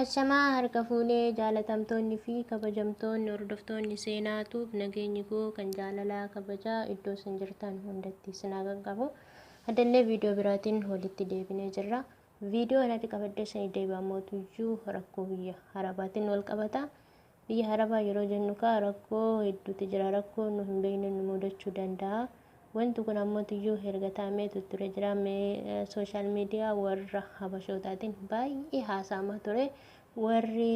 Ashamaa harka fuunee jaalatamtoonni fi kabajamtoonni hordoftoonni seenaatuuf nageenyi koo kan jaalalaa kabajaa iddoo isin jirtan hundatti isin haa qaqqabu. Addallee viidiyoo biraatiin walitti deebinee jirra. Viidiyoo anatti qabadhee isin deebi'ammootuyyuu rakkoo biyya Arabaatiin wal qabata. Biyya Arabaa yeroo jennu kaa rakkoo hedduutu jira. Rakkoo nu hin beekne nu mudachuu danda'a. Wanti kun ammootuyyuu erga taa'amee tutture jira. Mee sooshaal miidiyaa warra Habashootaatiin baay'ee haasa'amaa ture. Warri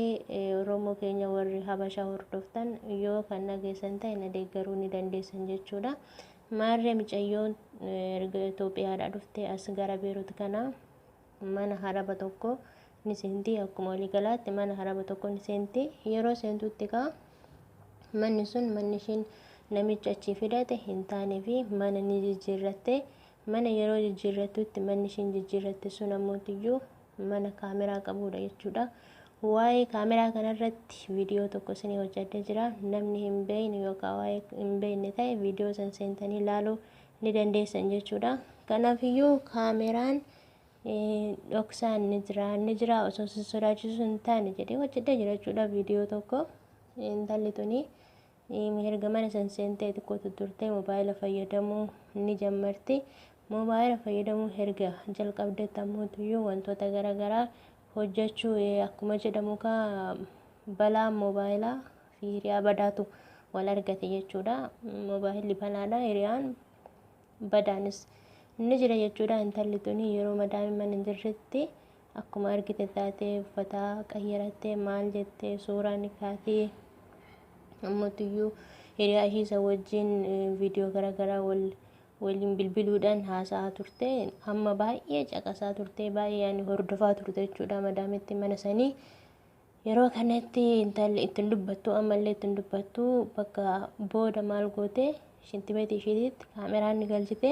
Oromoo keenya warri Habashaa hordoftan yoo kan dhageessan ta'e na deeggaruu ni dandeessan jechuudha. Maarree micayyoon erga Itoophiyaadhaa dhuftee as gara Beerut kana mana haraba tokko ni seenti. Akkuma waliigalaatti mana haraba tokko ni seenti. Yeroo seentutti kaa manni sun manni ishiin namicha achii fidate hin taane fi mana ni jijjiirratte. Mana yeroo jijjiirrattutti manni ishiin jijjiirratte sun ammootiyyuu mana kaameraa qabudha jechuudha. Waa'ee kaameraa kanarratti viidiyoo tokko isinii hojjedhee jira. Namni hin beekne yookaan waa'ee hin beekne ta'e viidiyoo san seentanii ilaaluu ni dandeessan jechuudha. Kanaafiyyuu kaameraan dhoksaan ni jira ni jira osoo si sodaachisu hin taane jedhee hojjedhee jira jechuudha viidiyoo tokko. Intalli tuni erga mana san seentee xiqqoo tutturtee mobaayila fayyadamuu ni jammarti. Mobaayila fayyadamuu erga jalqabdetti ammootiyyuu wantoota garaagaraa hojjechuu akkuma jedhamu kaa balaa mobaayilaa fi hiriyaa badaatu wal argate jechuudha. Mobaayilli balaadha, hiriyaan badaanis ni jira jechuudha. Intalli tuni yeroo madaamiin mana hin jirretti akkuma argite taatee uffata qayyarattee maal jettee suuraa ni kaatee ammootiyyuu hiriyaa ishii isa wajjin viidiyoo garaagaraa wal waliin bilbiluudhaan haasa'aa turte. Amma baay'ee caqasaa turte, baay'ee yaani hordofaa turte jechuudha madaamitti mana sanii. Yeroo kanatti intalli ittiin dubbattu ammallee ittiin dubbattu bakka booda maal goote shintibeetii ishiititti kaameraa ni galchite.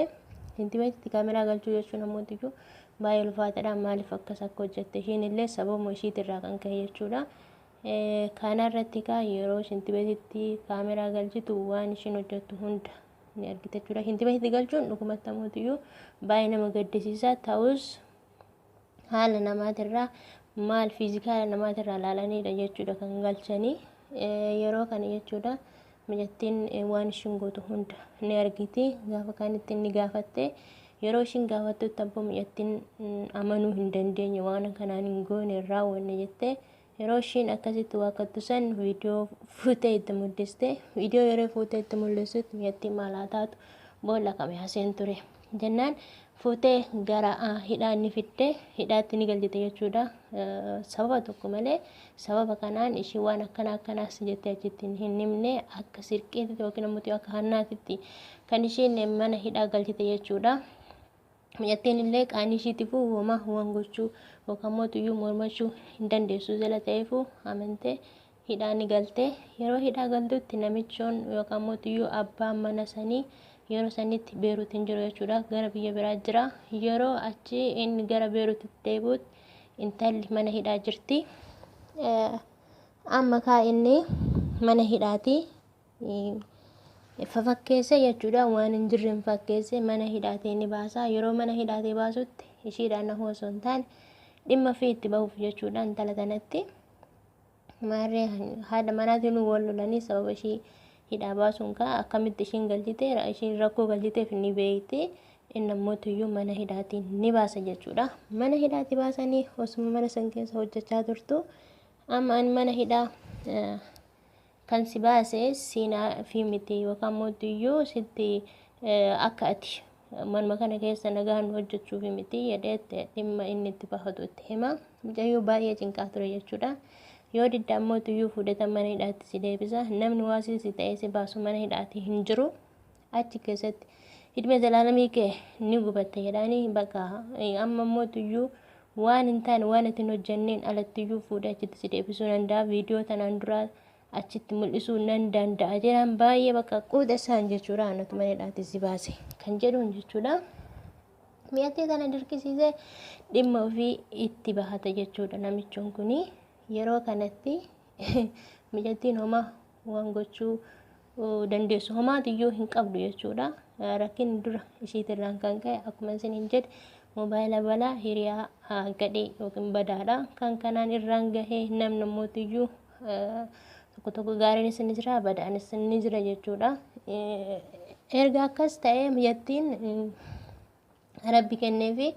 Shintibeetitti kaameraa galchuu jechuun ammootiyyuu baay'ee ulfaataadha. Maaliif akkas akka hojjette ishiin illee sababuma ishiitirraa kan ka'e jechuudha. Kana irratti kaa yeroo shintibeetitti kaameraa galchitu waan ishiin hojjettu hunda ni argite jechuudha. Shintibeetitti galchuun dhugumatti ammootiyyuu baay'ee nama gaddisiisa. Ta'us haala namaatirraa maal fiizikaala namaatirraa ilaalanidha jechuudha kan galchanii. Yeroo kana jechuudha mijattiin waan ishiin gootu hunda ni argiti. Gaafa kaanitti ni gaafatte. Yeroo ishiin gaafattutti abboo mijattiin amanuu hin dandeenye, waan kanaan hin goone hin raawwanne jettee yeroo ishiin akkasitti waakkattu san viidiyoo fuutee itti mul'iste. Viidiyoo yeroo fuutee itti mul'istutti mijattiin maal haa taatu boolla kame haseen ture jennaan fuutee gara hidhaa ni fidde, hidhaatti ni galchite jechuudha. Sababa tokko malee sababa kanaan ishii waan akkana akkanaas jettee achitti hin himne, akka sirqiitti yookiin ammoo akka hannaatitti kan ishiin mana hidhaa galchite jechuudha. Mijattiin illee qaanii ishiitiifuu homaa waan gochuu yookaan mootiyyuu mormachuu hin dandeessu jala ta'eefuu amantee hidhaa ni galte. Yeroo hidhaa galtutti namichoon yookaan mootiyyuu abbaan mana sanii yeroo sanitti Beerut hin jiru jechuudha. Gara biyya biraa jira. Yeroo achi inni gara Beerutitti deebi'utti intalli mana hidhaa jirti. Amma kaa inni mana hidhaati fafakkeesse jechuudha. Waan hin jirre hin fakkeesse mana hidhaatee ni baasa. Yeroo mana hidhaatee baasutti ishiidhaan nahuu osoo hin taane dhimma fi itti bahuuf jechuudha intala tanatti. Maarree haadha manaatiin wal lolanii sababa ishii hidhaa baasuun kaa akkamitti ishiin galchite ishiin rakkoo galchiteef ni beekti. Inni ammootiyyuu mana hidhaatiin ni baasa jechuudha. Mana hidhaatti baasanii osuma mana san keessa hojjechaa turtu amma ani mana hidhaa kan si baase siinaa fi miti yookaan mootiyyuu sitti akka ati manuma kana keessa nagaan hojjechuuf miti jedhee dhimma inni itti bahatu itti hima. Mucayyoo baay'ee cinqaa ture jechuudha. Yoo didda ammootiyyuu fuudhata mana hidhaatti si deebisa. Namni waasii si ta'ee si baasu mana hidhaatti hin jiru. Achi keessatti hidhme zalaalamii kee ni gubatte jedhanii bakka amma ammootiyyuu waan hin taane waan itti hin hojjenneen alattiyyuu fuudhee achitti si deebisuu danda'a. Viidiyoo tanaan duraa achitti mul'isuu nan danda'a jedhan baay'ee bakka quuxa isaan jechuudha. Anatu mana hidhaatti si baase kan jedhuun jechuudha. Mi'attii kana dirqisiisee dhimma ofii itti bahata jechuudha namichoon kuni. Yeroo kanatti mijattiin homaa waan gochuu dandeessu homaatiyyuu hin qabdu jechuudha. Rakkinni dura ishiitirraan kan ka'e akkuma isiniin jedhe Moobaayila balaa hiriyaa gadhee yookiin badaadha. Kan kanaan irraan gahee namni mootiyyuu tokko tokko gaariinis ni jira, badaanis ni jira jechuudha. Erga akkas ta'ee miyyattiin Rabbi kenneefi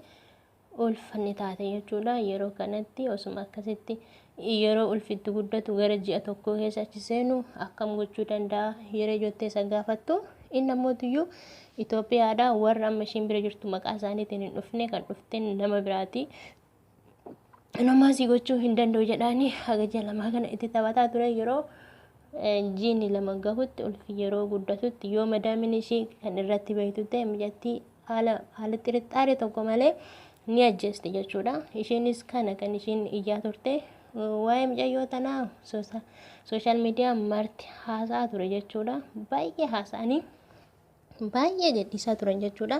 ulfanni taate jechuudha. Yeroo kanatti osuma akkasitti yeroo ulfitti guddatu gara ji'a tokkoo keessa achi seenu akkam gochuu danda'a yeroo ijoollee isa gaafattu, inni ammootiyyuu Itoophiyaadha. Warra amma ishiin bira jirtu maqaa isaaniitiin hin dhufne, kan dhufte nama biraati. Namaasii gochuu hin danda'u jedhaanii haga ji'a 2 kana itti taphataa ture. Yeroo jiini 2 gahutti, ulfi yeroo guddatutti, yoo madaamin ishii kan irratti beektu ta'e, mijattii haala haala xirixxaaree tokko malee ni ajjeesti jechuudha. Isheenis kana kan ishiin iyyaa turte. Waa'ee mucayyoo tanaa social media marti haasa'aa ture jechuudha. Baay'ee haasa'anii baay'ee gadhiisaa turan jechuudha.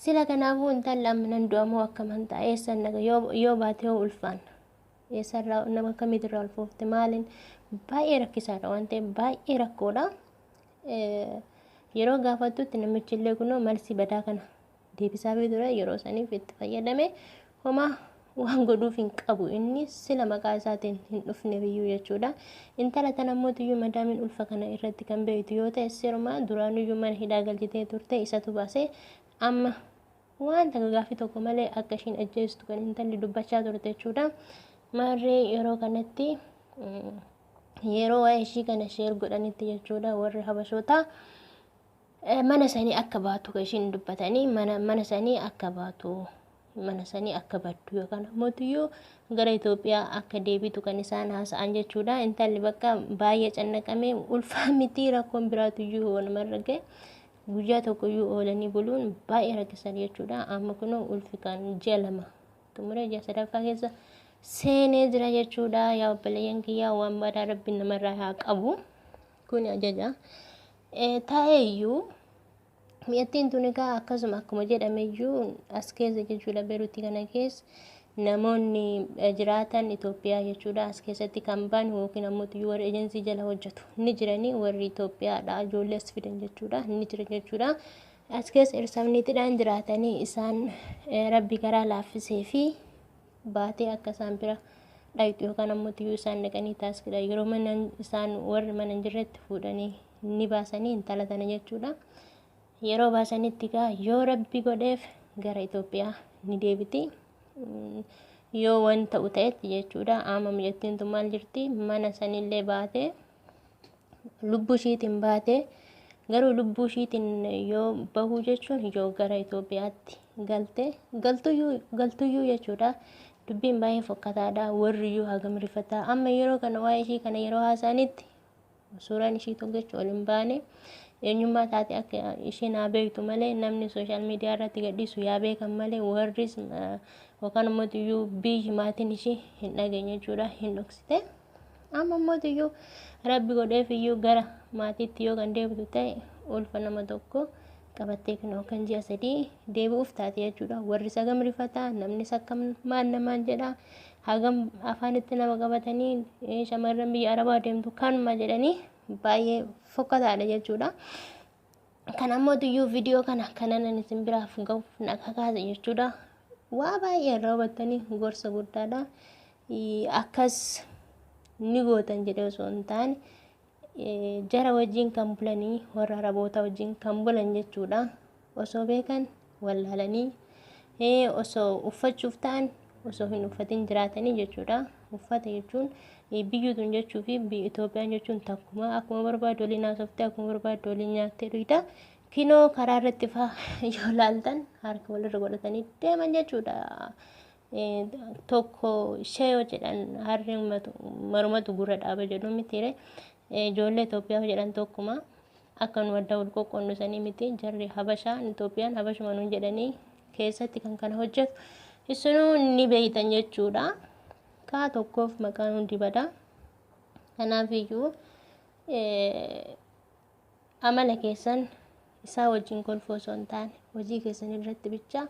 Sila kanaafuu intalli amma nan du'amoo akkaman ta'a, eessan naga, yoo baate hoo ulfaan eessarraa, nama akkamiitirraa ulfoofte, maaliin, baay'ee rakkisaadha waan ta'eef baay'ee rakkoodha. Yeroo gaafattutti namichi illee kunoo malsi badaa kana deebisaafii ture. Yeroo saniif itti fayyadame, homaa waan godhuuf hin qabu, inni sila maqaa isaatiin hin dhufne biyyuu jechuudha. Intala tana mootiyyuu madaamiin ulfa kana irratti kan beektu yoo ta'e, sirumaa duraanuyyuu mana hidhaa galchitee turte, isatu baasee. Amma waan takka gaaffii tokko malee akka ishiin ajjeestu kan intalli dubbachaa turte jechuudha. Maarree yeroo kanatti, yeroo waa'ee ishii kana share godhanitti jechuudha, warri habashootaa mana sanii akka baatu kan ishiin dubbatanii, mana sanii akka baatu, mana sanii akka baddu yookaan ammoo gara Itoophiyaa akka deebitu kan isaan haasa'an jechuudha. Intalli bakka baay'ee cannaqamee, ulfaa miti rakkoon biraatu iyyuu namarra gahe, guyyaa tokko iyyuu oolanii buluun baay'ee rakkisan jechuudha. Amma kunoo ulfi kan ji'a 2 xumuree ji'a sadaffaa keessa seenee jira jechuudha. Yaa obboleeyyan kiyyaa, waan badaa Rabbiin namarraa haa qabu. Kun ajaja. Taa'ee iyyuu mi'attiin tun egaa akkasuma akkuma jedhame iyyuu as keessa jechuudha, Beeruutii kana keessa namoonni jiraatan Itoophiyaa jechuudha. As keessatti kan banu yookiin ammoo warri ejensii jala hojjetu ni jiranii, warri Itoophiyaadha ijoollee as fidan jechuudha, ni jiran jechuudha. As keessa irsabniitidhaan jiraatanii isaan Rabbi karaa laaffisee fi baatee akka isaan bira dhaqxu yookaan ammoo isaan dhaqanii taaskidha. Yeroo mana isaan warri mana hin jirretti fuudhanii ni baasanii intala tana jechuudha. Yeroo baasanitti gaa yoo Rabbi godheef gara Itoophiyaa ni deebiti. Yoo waan ta'u ta'etti jechuudha. Amma mijattiin tun maal jirti? Mana sanillee baatee, lubbuu ishiitiin baatee, garuu lubbuu ishiitiin yoo bahuu jechuun yoo gara Itoophiyaatti galte galtuyyuu jechuudha. Dubbiin baay'ee fokkataadha. Warri iyyuu hagam rifataa. Amma yeroo kana waa'ee ishii kana yeroo haasa'anitti suuraan ishii tokko jechuun ol hin baane, eenyummaa taate akka isheen haa beektu malee, namni social media irratti gadhiisu yaa beekan malee, warris yookaan immoo iyyuu biyyi maatiin ishii hin dhageenye jechuudha, hin dhoksite. Amma immoo iyyuu Rabbi godheef iyyuu gara maatiitti yoo kan deebitu ta'e, ulfa nama tokko qabattee kunoo kan ji'a 3 deebi'uuf taate jechuudha. Warri hagam rifataa, namnis akkam maal namaan jedha, hagam afaanitti nama qabatanii, shamarran biyya arabaa deemtu kanuma jedhanii, baay'ee fokkataadha jechuudha. Kan ammoo iyyuu viidiyoo kana kanan isin biraaf gahuuf na kakaase jechuudha. Waa baay'ee irraa hubattanii, gorsa guddaadha. Akkas ni gootan jedhee osoo hin taane, jara wajjin kan bulanii, warra araboota wajjin kan bulan jechuudha. Osoo beekan wallaalanii, osoo uffachuuf ta'an osoo hin uffatin jiraatanii jechuudha. Uffata jechuun biyyi tun jechuu fi biyya Itoophiyaan jechuun takkuma, akkuma barbaaddu waliin haasoftee, akkuma barbaaddu waliin nyaattee dhuyda. Kinoo karaa irratti faa yoo laaltan harka walirra godhatanii deeman jechuudha. Tokko ishee yoo jedhan harreen marumatu gurra dhaaba jedhu mitiire. Ijoollee Itoophiyaa jedhan tokkuma, akka nu adda wal qoqqoonnu sanii miti. Jarri Habashaan Itoophiyaan Habashuma nuun jedhanii keessatti kan kana hojjetu isinuu ni beeytan jechuudha. Kaa tokkoof maqaan hundi bada. Kanaafiyyuu amala keessan isaa wajjin kolfoo osoo hin taane, hojii keessan irratti bicha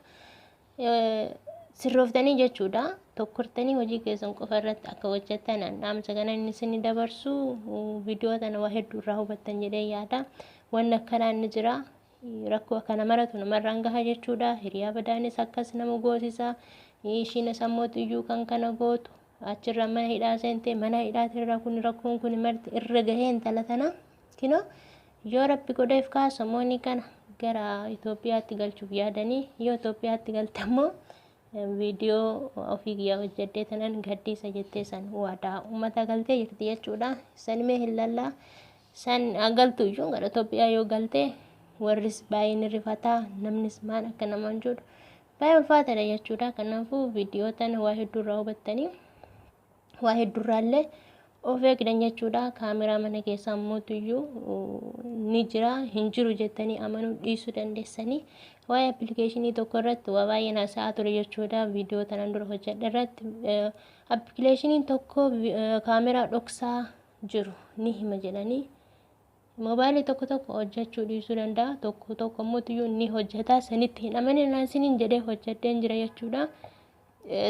sirrooftanii jechuudha. Tokkortanii hojii keessan qofa irratti akka hojjettan dhaamsa kana inni isin dabarsu. Viidiyoo tana waa hedduu irraa hubattan jedhee yaada. Wanni akkanaa inni jira. Rakkoo kana maratu namarraan gaha jechuudha. Hiriyaa badaanis akkas nama goosisa. Ishiin sammuutu iyyuu kan kana gootu. Achirraa mana hidhaa seentee, mana hidhaatirraa kun rakkoon kun marti irra gahee intala tana. Kinoo yoo Rabbi godheef kaasamoonni kana gara Itoophiyaatti galchuuf yaadanii, yoo Itoophiyaatti galte ammoo viidiyoo ofii kiyyaa hojjedhee tanan gaddiisa jettee san waadaa uummata galtee jirti jechuudha. San mee hin lallaa, san galtu iyyuu gara Itoophiyaa yoo galte warris baay'ee ni rifataa, namnis maal akka namaan jedhu baay'ee ulfaataadha jechuudha. Kanaafuu viidiyoo tana waa hedduurraa hubattanii waa hedduurraallee of eegdan jechuudha. Kaameraa mana keessaa iyyuu ni jira hin jiru jettanii amanuu dhiisuu dandeessanii. Waa'ee appilikeeshinii tokko irratti waa baay'een haasa'aa ture jechuudha. Viidiyoo tanaan dura hojjedhe irratti appilikeeshiniin tokko kaameraa dhoksaa jiru ni hima jedhanii, moobaayilii tokko tokko hojjechuu dhiisuu danda'a, tokko tokko immoo ni hojjeta. Sanitti hin amanin isiniin jedhee hojjedheen jira jechuudha.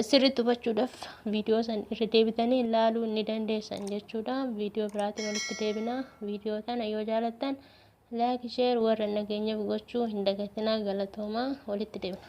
Sirriitti hubachuudhaaf viidiyoo san irra deebitanii ilaaluu ni dandeessan jechuudha. Viidiyoo biraatiin walitti deebina. Viidiyoo tana yoo jaalattan like, share warra nageenyaaf gochuu hin dagatinaa. Galatoomaa, walitti deebina.